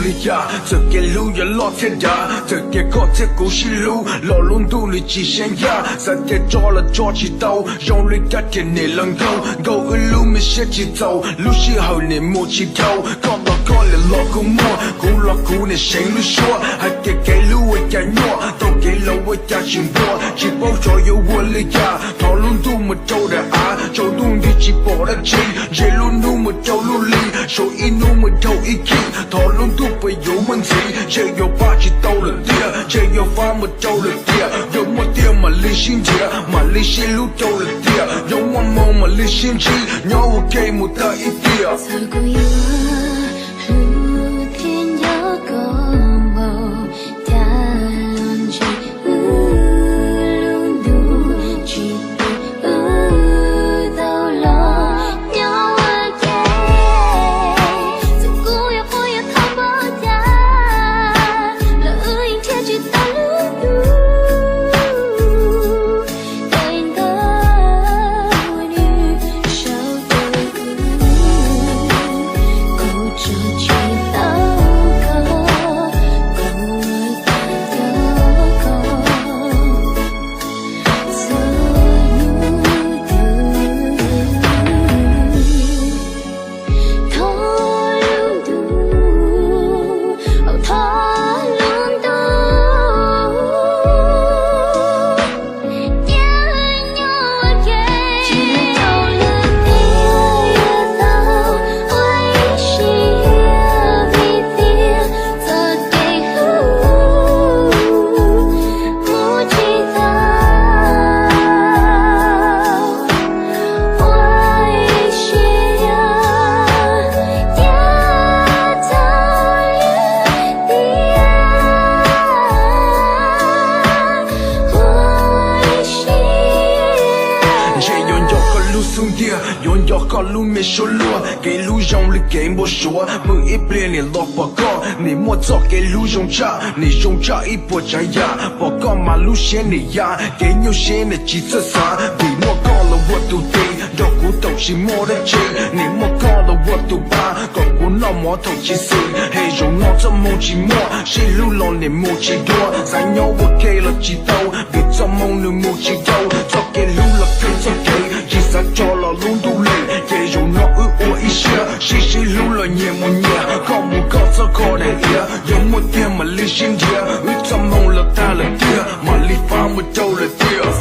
Li cas txawm kev hlub yuav loj thiab dav, txawm tias koj thiab kuv sib hlub los lub ntuj li tsis seeb yaj. Xav tias tso los tso tsis tau, zoo li kab tias niam laus nkaug nkaug wb lub me siab tsis txaus, lub sij hawm niam mus tsis dhau. Koj los koj niam los kuj muaj, kuv los kuv niam seev lub suab. Hais tias kev hlub ua cas nyuaj, tau kev laus ua cas tsis npua, tsis paub xyov yuav ua li cas. Thov lub ntuj mus rau daim av, tsaus ntuj nti tsis pom dab tsi, ntshe lub hnub mus rau lub hli, suav ib hnub mus dhau ib khib. Thov lub ntuj puas yuav muaj ntxiv, ntshe yuav pab tsis tau lawm tiag, ntshe yuav fab mus rau lawm tiag. Yuav muaj tiag mam li sib nrhiav, mam li sib hlub rau lawm tiag. Yuav muaj hmoo mam li sib ntsib, nyob ua ke mus tag ib tiam. Txawm kuv yuav hlub thiab nco koj npaum cas los ntshe wb lub ntuj tsis pub wb tau los nyob ua ke. Txawm kuv yuav quaj yuav thov npaum cas los wb yeej nrhiav tsis tau lub ntuj. Koj ntawd nws sau rau kuv, kuv tso tsis tau koj, kuv ua tau koj txhua hnub twg. Thov lub ntuj, thov lub ntuj, cia nyob ua ke. Tsis tau lwm tiam yuav tau ua ib siab vim tias txoj kev hlub mus tsis tau. Ua ib siab cia tau lwm tiam. Ua ib siab. Ntshe yuav nco koj lub xub ntiag, yuav nco koj lub me suab luag. Kev hlub zoo li kev npau suav, pw ib pliag niam los pom koj. Nim muaj txoj kev hlub zoo tshaj, nim zoo tshaj ib puas tsav yam. Pom koj mas lub siab nim ya, kev nyuaj siab nim tsis txawj xav. Vim muaj koj los ua tus tis, nrog kuv taum tsis muaj dab tsi. Nim muaj koj los ua tus pa, kom kuv noj mov thaum tsis xis. Hem zaum no txoj hmoo tsis muaj, sib hlub los nim mus tsis dua. Xav nyob ua ke los tsis tau, vim txoj hmoo nws mus tsis dhau. Txoj kev hlub los kawg txoj kev, tsis xav tso los lub ntuj lem. Ces zaum no wb ua ib siab, sib sib hlub los nyias mus nyias. Koj mus koj txhob kho daim iav, yuav muaj tiag mam li sib nrhiav. Wb txoj hmoo los tag lawm tiag, mam li fab mus rau lawm tiag.